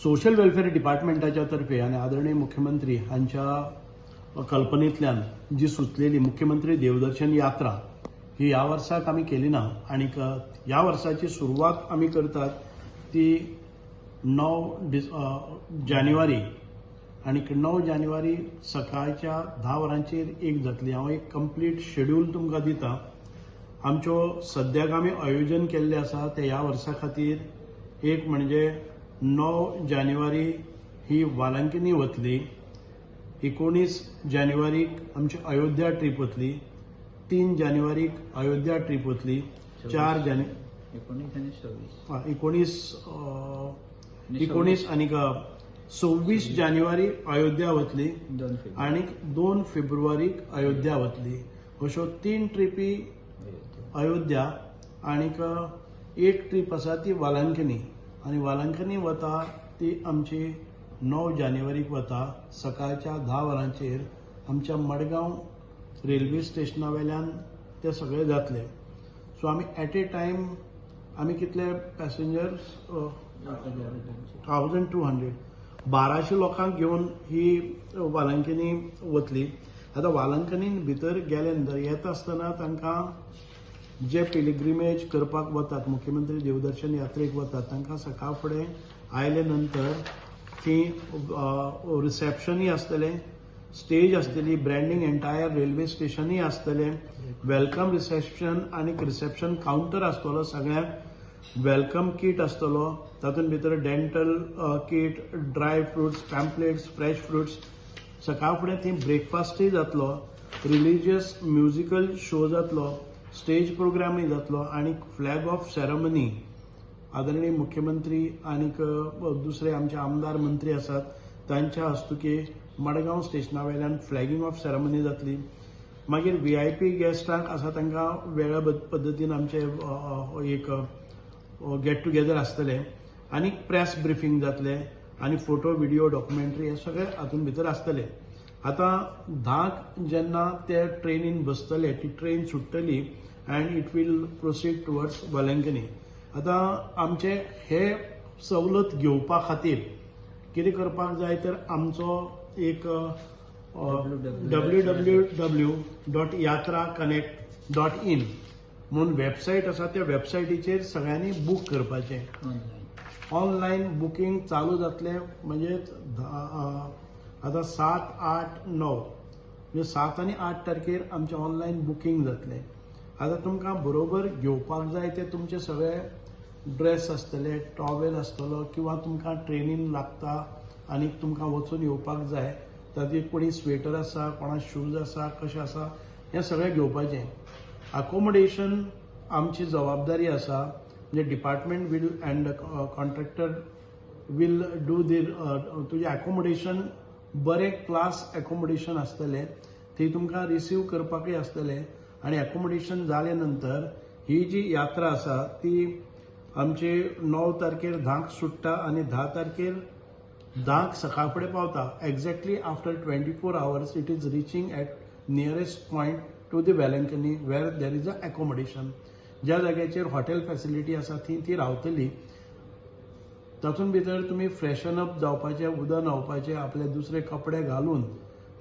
Social welfare डिपार्टमेंटाच्या तर्फे आनी आदरणीय मुख्यमंत्री हांच्या कल्पनेंतल्यान जी सुचलेली मुख्यमंत्री देवदर्शन यात्रा ही ह्या वर्साक आमी केली ना आनीक ह्या वर्साची सुरवात आमी करतात ती 9 जानेवारी आनीक 9 जानेवारी सकाळच्या 10 वरांचेर एक जातली. हांव एक कंप्लीट शेड्यूल तुमकां दिता. आमच्यो सद्याक आमी आयोजन केल्लें आसा तें ह्या वर्सा खातीर एक म्हणजे 9 जानेवारी ही वालांकिनी वतली, 19 जानेवारीक आमची अयोध्या ट्रीप वतली, 3 जानेवारीक अयोध्या ट्रीप वतली, 4 जाने 19 आनी 26. 19, 19 आनीक 26 जानेवारी अयोध्या वतली. 2 फेब्रुवारी. आनीक 2 फेब्रुवारीक अयोध्या वतली. अश्यो तीन ट्रिपी अयोध्या आनीक एक ट्रीप आसा ती वालांकनी आनी वालांकनी वता ती आमची 9 जानेवारीक वता. सकाळच्या 10 वरांचेर आमच्या मडगांव रेल्वे स्टेशना वेल्यान ते सगळे जातले. सो आमी एट ए टायम आमी कितले पॅसेंजर्स? 1200, 1200 लोकांक घेवन ही वालांकनी वतली. आतां वालांकनीन भितर गेले नंतर येता आसतना तांकां जे पिलिग्रिमेज करपाक वतात, मुख्यमंत्री देवदर्शन यात्रेक वतात, तांकां सकाळ फुडें आयले नंतर ती रिसेप्शनूय आसतलें, स्टेज आसतली, ब्रँडींग एंटायर रेल्वे स्टेशनूय आसतलें, welcome reception आनी रिसेप्शन कावंटर आसतलो, सगळ्यांक welcome कीट आसतलो. तातूंत भितर dental kit, dry fruits, pamphlets, fresh fruits. सकाळ फुडें थंय ब्रेकफास्टूय जातलो, रिलिजियस म्युजिकल शो जातलो, स्टेज प्रोग्रामूय जातलो आनी फ्लॅग ऑफ सेरेमनी आदरणीय मुख्यमंत्री आनीक दुसरे आमचे आमदार, मंत्री आसात तांच्या हस्तुकी मडगांव स्टेशना वयल्यान फ्लॅगींग ऑफ सेरेमनी जातली. मागीर व्हीआयपी गेस्टांक आसा तांकां वेगळ्या पद्दतीन आमचे एक गेट टुगेदर आसतलें आनी प्रेस ब्रिफींग जातलें आनी फोटो, व्हिडिओ, डॉक्युमेंटरी हे सगळे हातूंत भितर आसतले. आतां 10क जेन्ना ते ट्रेनीन बसतले, ती train सुट्टली and it will proceed towards Velankanni. आतां आमचे हे सवलत घेवपा खातीर कितें करपाक जाय तर आमचो एक www.yatraconnect.in म्हणून वेबसायट आसा. त्या वेबसायटीचेर सगळ्यांनी बूक करपाचें. ऑनलायन. ऑनलायन बुकींग चालू जातलें. म्हणजे आतां 7, 8, 9, म्हणजे 7 आनी 8 तारखेर आमचें ऑनलायन बुकींग जातलें. आतां तुमकां बरोबर घेवपाक जाय ते तुमचे सगळे ड्रेस आसतले, टॉवेल आसतलो किंवा तुमकां ट्रेनीन लागता आनी तुमकां वचून येवपाक जाय, तातूंत कोणी स्वेटर आसा, कोणा शूज आसा, कशें आसा, हें सगळें घेवपाचें. अकोमोडेशन आमची जबाबदारी आसा, म्हणजे department will and contractor will do their तुजें एकोमोडेशन. बरें क्लास एकोमोडेशन आसतलें, थंय तुमकां रिसीव करपाकूय आसतलें. आनी एकोमोडेशन जाले नंतर ही जी यात्रा आसा ती आमची 9 तारखेर 10क सुट्टा आनी 10 तारखेर 10क सकाळ फुडें पावता. Exactly after 24 hours it is reaching at nearest point to the Velankanni, where there is a accommodation. ज्या जाग्याचेर हॉटेल फॅसिलिटी आसा थंय ती रावतली. तातूंत भितर तुमी फ्रेशन अप जावपाचें, उदक न्हांवपाचें, आपले दुसरे कपडे घालून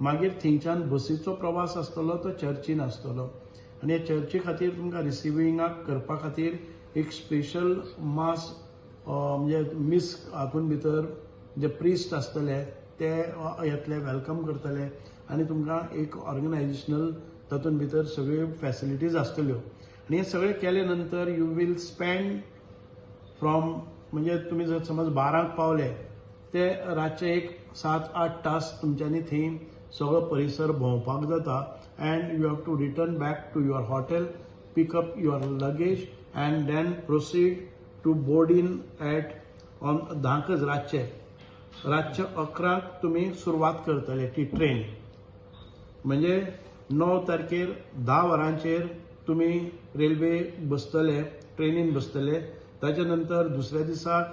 मागीर थंयच्यान बसीचो प्रवास आसतलो तो चर्चीन आसतलो. आनी ह्या चर्ची खातीर तुमकां रिसिविंगाक करपा खातीर एक स्पेशल मास, म्हणजे मीस हातून भितर जे प्रिस्ट आसतले ते येतले, welcome करतले आनी तुमकां एक ऑर्गनायजेशनल तातूंत भितर सगळ्यो फॅसिलिटीज आसतल्यो. आनी हें सगळें केले नंतर you will spend from, म्हणजे तुमी जर समज 12क पावले ते रातचे एक 7-8 तास तुमच्यांनी थंय सगळो परिसर भोंवपाक जाता and you have to return back to your hotel, pick up your luggage and then proceed to board in at on 10कच रातचे. रातचे 11क तुमी सुरवात करतले ती ट्रेन. म्हणजे 9 तारखेर 10 वरांचेर तुमी रेल्वे बसतले, ट्रेनीन बसतले. ताच्या नंतर दुसऱ्या दिसा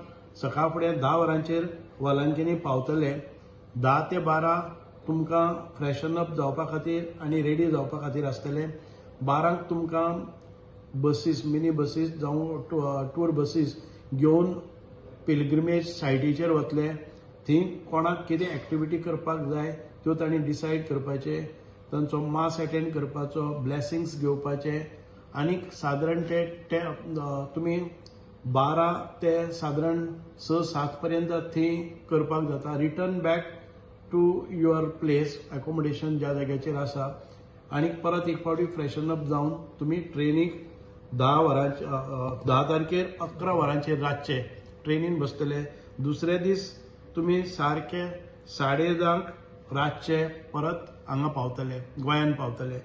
सकाळ फुडें 10 वरांचेर वालांकिनी पावतले. 10 ते 12 तुमकां फ्रेशन अप जावपा खातीर आनी रेडी जावपा खातीर आसतले. 12क तुमकां बसीस, मिनी बसीस जावं टूर बसीस घेवन पिलग्रिमेज सायटीचेर वतले. थंय कोणाक कितें एक्टिविटी करपाक जाय त्यो तांणी डिसायड करपाचे, तांचो मास एटेंड करपाचो, ब्लेसिंग्स घेवपाचे. आनीक सादारण ते तुमी 12 ते सादारण 6-7 पर्यंत थंय करपाक जाता. Return back to your place, accommodation ज्या जाग्याचेर आसा, आनी परत एक फावटी फ्रेशन अप जावन तुमी ट्रेनीक 10 वरांचे, 10 तारखेर 11 वरांचेर रातचे ट्रेनीन बसतले. दुसरे दीस तुमी सारके 10:30क रातचे परत हांगा पावतले, गोंयान पावतले.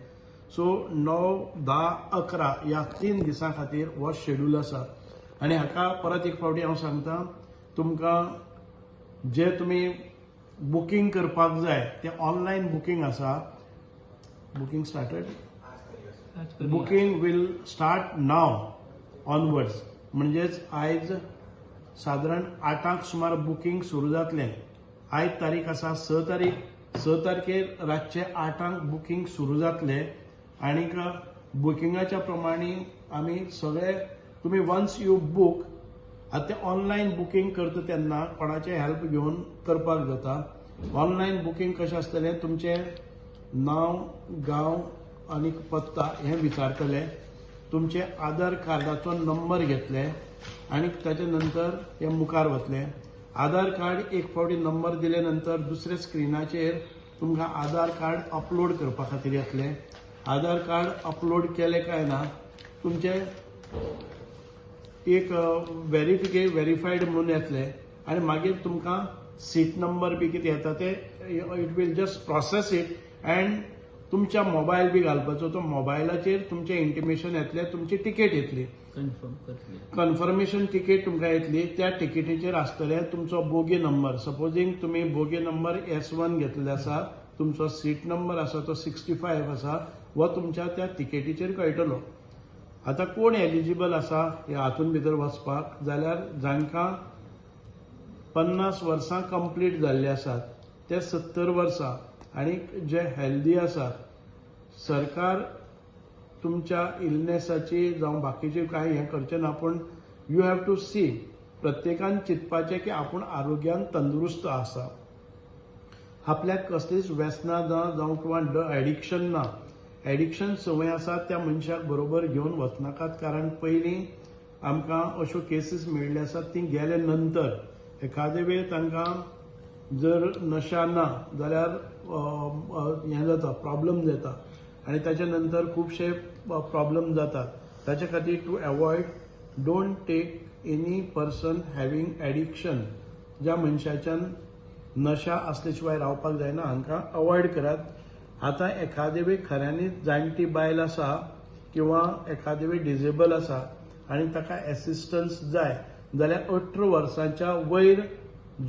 सो 9, 10, 11 ह्या 3 दिसां खातीर हो शेड्यूल आसा. आनी हाका परत एक फावटी हांव सांगता तुमकां, जे तुमी बुकींग करपाक जाय तें ऑनलायन बुकींग आसा. Booking started. आज करूया. Booking will start now onwards, म्हणजेच आयज सादारण 8क सुमार बुकींग सुरू जातलें. आयज तारीख आसा 6 तारीख. 6 तारखेर रातचे 8क बुकींग सुरू जातलें. आनीक बुकिंगाच्या प्रमाणे आमी सगळे तुमी वन्स you book, आतां तें ऑनलायन बुकींग करता तेन्ना कोणाचें हेल्प घेवन करपाक जाता. ऑनलायन बुकींग कशें आसतलें? तुमचें नांव, गांव आनी पत्ता हें विचारतले, तुमचे आधार कार्डाचो नंबर घेतले आनी ताच्या नंतर हे मुखार वतले. आधार कार्ड एक फावटी नंबर दिले नंतर दुसऱ्या स्क्रिनाचेर तुमकां आधार कार्ड अपलोड करपा खातीर येतलें. आधार कार्ड अपलोड केलें काय ना, तुमचें एक वेरीफायड म्हणून येतलें आनी मागीर तुमकां सीट नंबर बी कितें येता ते it will just process it and तुमच्या मोबायल बी घालपाचो, तो मोबायलाचेर तुमचें इंटिमेशन येतलें, तुमची तिकेट येतली. कन्फर्म करतले. कन्फर्मेशन तिकेट तुमकां येतली. त्या तिकेटीचेर आसतलें तुमचो बोगी नंबर. सपोजींग तुमी बोगी नंबर S1 घेतलेलो आसा, तुमचो सीट नंबर आसा तो 65 आसा, हो तुमच्या त्या तिकेटीचेर कळटलो. आतां कोण एलिजिबल आसा ह्या हातून भितर वचपाक जाल्यार, जांकां 50 वर्सां कंप्लीट जाल्ली आसात ते 70 वर्सां आनी जे हेल्दी आसात. सरकार तुमच्या इलनेसाची जावं बाकीचे कांय हें करचें ना, पूण you have to सी, प्रत्येकान चिंतपाचें की आपूण आरोग्यान तंदुरुस्त आसा, आपल्याक कसलीच व्यसनां ना जावं किंवा एडिक्शन ना. एडिक्शन संवय आसा त्या मनशाक बरोबर घेवन वचनाकात, कारण पयलीं आमकां अश्यो केसीस मेळिल्ल्यो आसात. ती गेले नंतर एखादे वेळ तांकां जर नशा ना जाल्यार हें जाता, प्रॉब्लम जाता आनी ताच्या नंतर खुबशे प्रॉब्लम जातात. ताच्या खातीर to avoid, don't take any person having addiction. ज्या मनशाच्यान नशा असले शिवाय रावपाक जायना, हांकां अवॉयड करात. आतां एखादे वेळ खऱ्यांनीच जाणटी बायल आसा किंवा एखादे वेळ डिजेबल आसा आनी ताका एसिस्टन्स जाय जाल्यार 18 वर्सांच्या वयर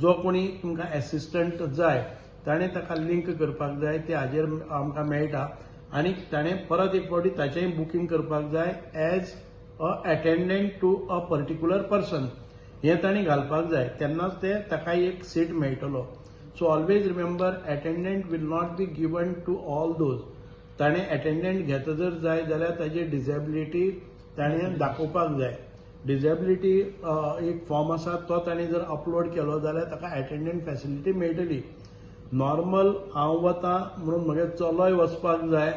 जो कोणी तुमकां एसिस्टंट जाय ताणें ताका लिंक करपाक जाय. ते हाजेर आमकां मेळटा आनी ताणें परत एक फावटी ताचेंय बुकींग करपाक जाय. As a attendant to a particular person हें तांणी घालपाक जाय, तेन्नाच ते ताका एक सीट मेळटलो. So always remember, attendant will not be given to all those. ताणें एटेंडंट घेता जर जाय जाल्यार ताजी डिजेबिलिटी ताणें दाखोवपाक जाय. डिजेबिलिटी एक फॉर्म आसा, तो ताणें जर अपलोड केलो जाल्यार ताका एटेंडंट फॅसिलिटी मेळटली. नॉर्मल हांव वता म्हणून म्हगे चलोय वचपाक जाय,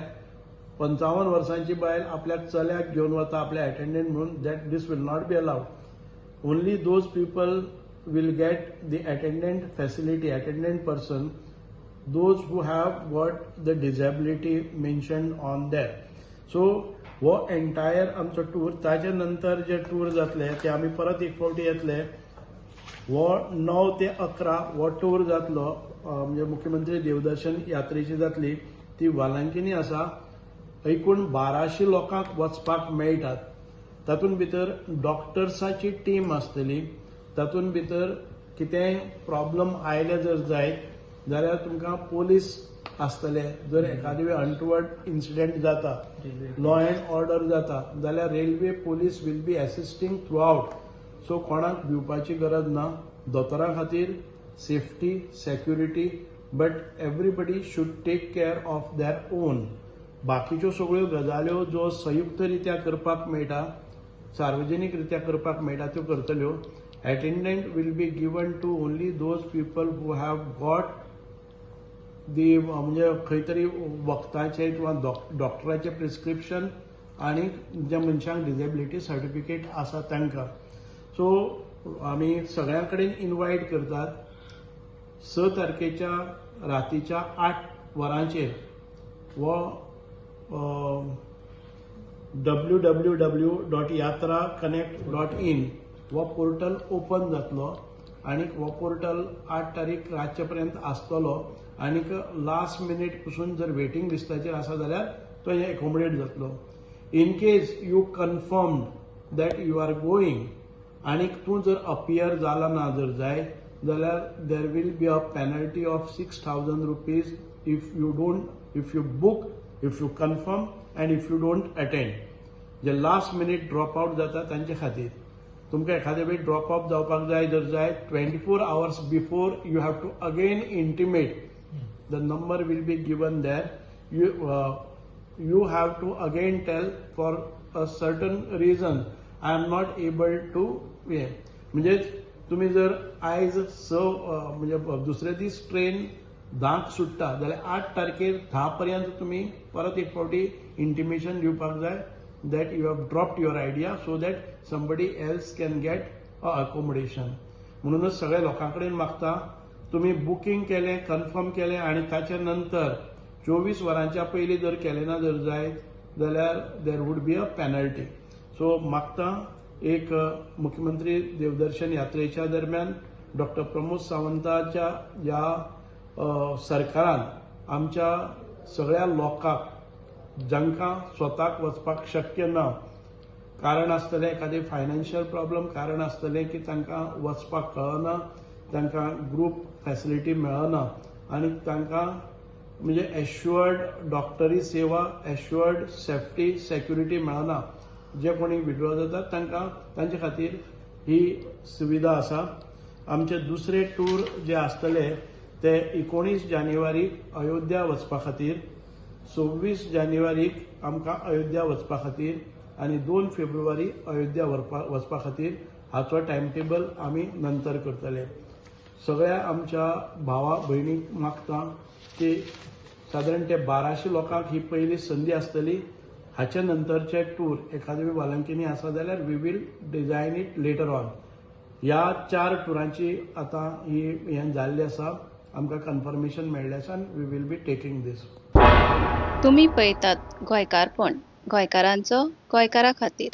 55 वर्सांची बायल आपल्याक चल्याक घेवन वता आपल्या एटेंडंट म्हणून, that this will not be allowed. Only those people will get the attendant facility, attendant person, those who have got the disability mentioned on there. So हो एंटायर आमचो टूर. ताच्या नंतर जे टूर जातले ते आमी परत एक फावटी येतले. हो 9 ते 11 हो टूर जातलो, म्हणजे मुख्यमंत्री देवदर्शन यात्रेची जातली. ती वालांकिनी आसा. एकूण 1200 लोकांक वचपाक मेळटात. तातूंत भितर डॉक्टर्साची टीम आसतली. तातूंत भितर कितेंय प्रॉब्लम आयले जर जायत जाल्यार तुमकां पोलीस आसतले. जर एखादे वेळ अनटुवर्ड इन्सिडेंट जाता, लॉ अँड ऑर्डर जाता जाल्यार railway police will be assisting throughout. So कोणाक भिवपाची गरज ना. दोतोरां खातीर safety, security, but everybody should take care of their own. बाकीच्यो सगळ्यो गजाल्यो ज्यो संयुक्त रित्या करपाक मेळटा, सार्वजनीक रित्या करपाक मेळटा, त्यो करतल्यो. Attendant will be given to only those people who have got the म्हणजे खंय तरी वखदाचें किंवा डॉक्टराचें प्रिस्क्रिप्शन आनी ज्या मनशांक डिजेबिलिटी सर्टिफिकेट आसा तांकां. सो आमी सगळ्यां कडेन इनवायट करतात, 6 तारखेच्या रातीच्या 8 वरांचेर हो www.yatraconnect.in हो पोर्टल ओपन जातलो आनी हो पोर्टल 8 तारीख रातचे पर्यंत आसतलो आनीक लास्ट मिनीट पसून जर वेटींग लिस्टाचेर आसा जाल्यार तो एकोमोडेट जातलो. In case you confirm that you are going आनीक तूं जर अपियर जाला ना जर जायत जाल्यार there will be a penalty of ₹6,000 if you book, if you confirm and if you don't attend. J last minute drop out जाता तांचे खातीर, तुमकां एखादे वेळी ड्रॉप आउट जावपाक जाय जर जाय, 24 hours before you have to again intimate. The number will be given there. You have to again tell, for a certain reason I am not able to. म्हणजे तुम्ही जर आयज स म्हणजे दुसरे दीस ट्रेन 10क सुट्टा जाल्यार 8 तारखेर 10 पर्यंत तुमी परत एक फावटी इंटिमेशन दिवपाक जाय that you have dropped your idea so that somebody else can get a accommodation. म्हणूनच सगळ्या लोकां कडेन मागता, तुमी बुकींग केलें, कन्फर्म केलें आनी ताच्या नंतर 24 वरांच्या पयलीं जर केलें ना जर जायत जाल्यार there would be a penalty. So मागता एक मुख्यमंत्री देवदर्शन यात्रेच्या दरम्यान डॉक्टर प्रमोद सावंताच्या ह्या सरकारान आमच्या सगळ्या लोकांक, जांकां स्वताक वचपाक शक्य ना, कारण आसतलें एखादें फायनान्शियल प्रॉब्लम, कारण आसतलें की तांकां वचपाक कळना, तांकां ग्रूप फॅसिलिटी मेळना आनी तांकां म्हणजे एश्युअर्ड डॉक्टरी सेवा, एश्युअर्ड सेफ्टी सेक्युरिटी मेळना, जे कोणी विड्रॉ जातात तांकां तांचे खातीर ही सुविधा आसा. आमचे दुसरे टूर जे आसतले ते 19 जानेवारीक अयोध्या वचपा खातीर, 26 जानेवारीक आमकां अयोध्या वचपा खातीर आनी 2 फेब्रुवारी अयोध्या व्हरपा वचपा खातीर. हाचो टायम टेबल आमी नंतर करतले. सगळ्या आमच्या भावा भयणीक मागता की सादारण ते 1200 लोकांक ही पयली संदी आसतली. हाच्या नंतरचे टूर एखादे वेळी वालंकिनी आसा जाल्यार we will design it later on. ह्या चार टुरांची आतां ही हें जाल्ली आसा, आमकां कन्फर्मेशन मेळ्ळें आसा आनी we will be taking this. तुमी पळयतात गोंयकारपण, गोंयकारांचो गोंयकारा खातीर.